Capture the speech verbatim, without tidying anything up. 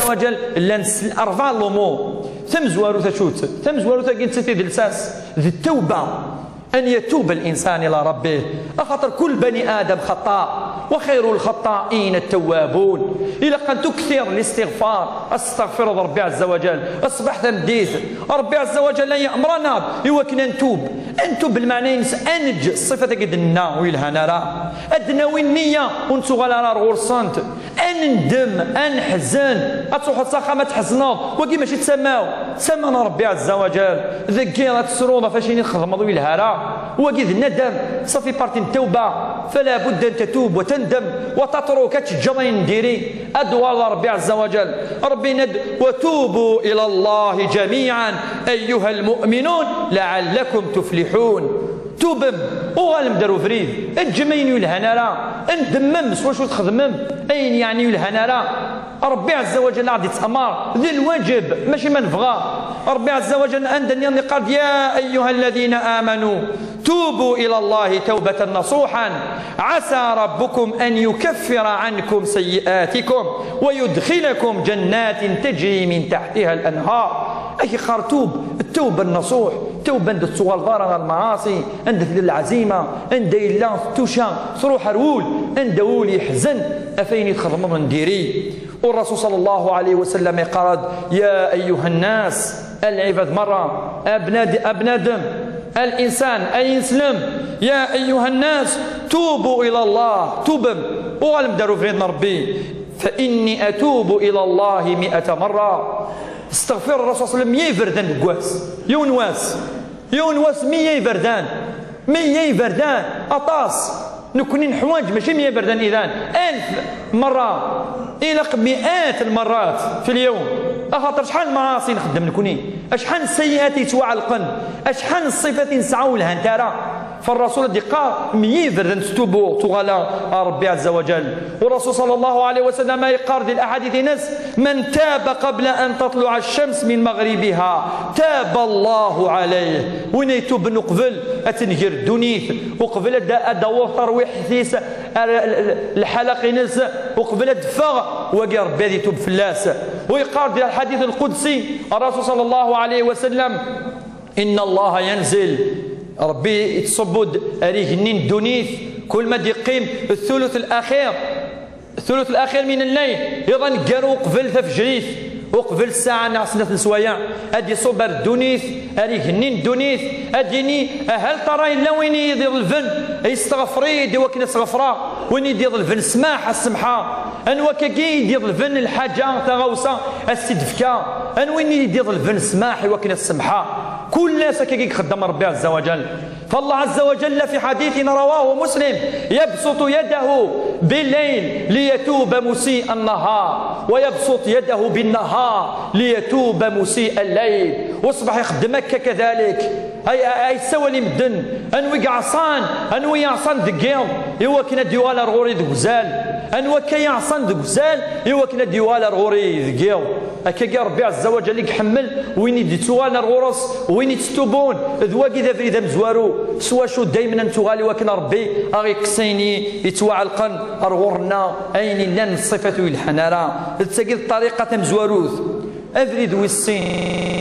Azza wa Jal, llan s-, rebɛa lumuṛ. Tamezwarut acu-tt? Tamezwarut-agi nettat i d lsas, d ttawba. أن يتوب الإنسان إلى ربه. أخاطر كل بني آدم خطاء، وخير الخطائين التوابون. إلا كان تكثر الاستغفار، أستغفر ربي عز وجل، أصبح تمديث. ربي عز وجل يأمرنا يوكنا نتوب. أن نتوب بالمعنى ينس أنج الصفة قد النا ويلهانا راه. أدناوي النية ونتوغل على رغور الصنت. Ad nendem, ad neḥzen, ad truḥeḍ s axxam ad tḥezneḍ, wagi mačči d tamaw, d tama n Ṛebbi ɛezza wa jal. Deg yiḍ ad tesruḍ ɣef wacu i txedmeḍ ur yelha ara, wagi d nnadam, ça fait partie n ttawba, فلا بد أن تتوب وتندم وتترك, ad teǧǧeḍ ayen n diri, ad d-tuɣaleḍ ɣer Ṛebbi ɛezza wa jal. Ṛebbi yenna-d: وتوبوا إلى الله جميعا أيها المؤمنون لعلكم تفلحون. Tubem, uɣalem-d ar ubrid, eǧǧem ayen ur yelhan ara, ndemmem s wacu txedmem ayen yeɛni ur yelhan ara. Ṛebbi ɛezza wa jal a ɣ-d-yettɛemmar, d lwaǧeb, mačči ma nebɣa. Ṛebbi ɛezza wa jal anda nniḍen yeqqar-d: يا أيها الذين آمنوا توبوا إلى الله توبة نصوحا عسى ربكم أن يكفر عنكم سيئاتكم ويدخلكم جنات تجري من تحتها الأنهار. Ad k-yeqqar tub, ttawba n nṣuḥ, ttawba anda ur tettuɣaleḍ ara ɣer lmaɛaṣi, anda tella lɛazima, anda yella ttuca, truḥ ar wul, anda wul yeḥzen ɣef wayen i txedmeḍ n diri. U Ṛṛasul صلى الله عليه وسلم yeqqar-d: يا أيها الناس, a lɛibad merra, a bnad-, a bnadem, a linsan, a ineslem, يا أيها الناس توبوا إلى الله, tubem, uɣalem-d ar ubrid n Ṛebbi, فإني أتوب إلى الله مئة مرة. Yesteɣfir Ṛṛasul صلى الله عليه وسلم meyya iberdan deg wass. Yiwen wass. Yiwen wass meyya iberdan. Meyya iberdan. Aṭas. Nekkni neḥwaǧ mačči meyya iberdan idan. Alf merra. Ilaq mi'at lmerrat fi lyawm. Axaṭer acḥal n lmaɛaṣi nxeddem nekkni. Acḥal n ssayi'at yettwaɛelqen. Acḥal n ṣṣifat i nesɛa ur lhant ara. Fa Ṛṛasul ad d-yeqqar, meyya iberdan tettubu, tuɣala ɣer Ṛebbi ɛezza wa jal. U Ṛṛasul صلى الله عليه وسلم yeqqar di laḥadit-ines: من تاب قبل أن تطلع الشمس من مغربها تاب الله عليه. Win yettuben uqbel ad tenger ddunit, uqbel ad, ad d-taweḍ terwiḥt-is ar l-, l-, lḥalaq-ines, uqbel ad d-teffeɣ, wagi Ṛebbi ad itub fell-as. U yeqqar di lḥadit lqudsi, Ṛṛasul صلى الله عليه وسلم: إن الله ينزل, Ṛebbi yettṣubbu-d ar igenni n ddunit, kul ma d-yeqqim thuluth al-axir, thuluth al-axir min al-layl, iḍ aneggaru uqbel tafejrit, uqbel ssaɛa neɣ snat n sswayeɛ, ad iṣubb ar ddunit, ar igenni n ddunit, ad d-yini: Hal tara yella win i yi-d-iḍelben, yesteɣfer-iyi-d i wakken ad s-ɣefreɣ, win i yi-d-iḍelben ssmaḥ, ad s-semḥeɣ. Anwa akkagi i d-iḍelben lḥaǧa, taɣawsa, ad s-tt-id-fkeɣ? Anwa i d-iḍelben ssmaḥ i wakken ad s-semḥeɣ? Kul ass akkagi i ixeddem Ṛebbi ɛezza wa jal. فالله عز وجل في حديث رواه مسلم يبسط يده بالليل ليتوب مسيء النهار ويبسط يده بالنهار ليتوب مسيء الليل. Ṣṣbeḥ ixeddem akka kadalik. Ay, ay, ay, yessawal i medden, anwa i yeɛṣan, anwa i yeɛṣan deg yiḍ, i wakken ad d-yuɣal ar ɣur-i deg uzal, anwa akka yeɛṣan deg uzal, i wakken ad d-yuɣal ar ɣur-i deg yiḍ. Akkagi Ṛebbi ɛezza wa jal i iḥemmel, win i d-ittuɣalen ar ɣur-s, win i tt-ittubun, d wagi d abrid amezwaru, s wacu daymen ad nettuɣal i wakken Ṛebbi a ɣ-yekkes ayen i yettwaɛelqen ar ɣur-nneɣ, ayen illan n ṣṣifat ur yelhan ara. D tagi d ṭṭariqa tamezwarut. Abrid wis sin.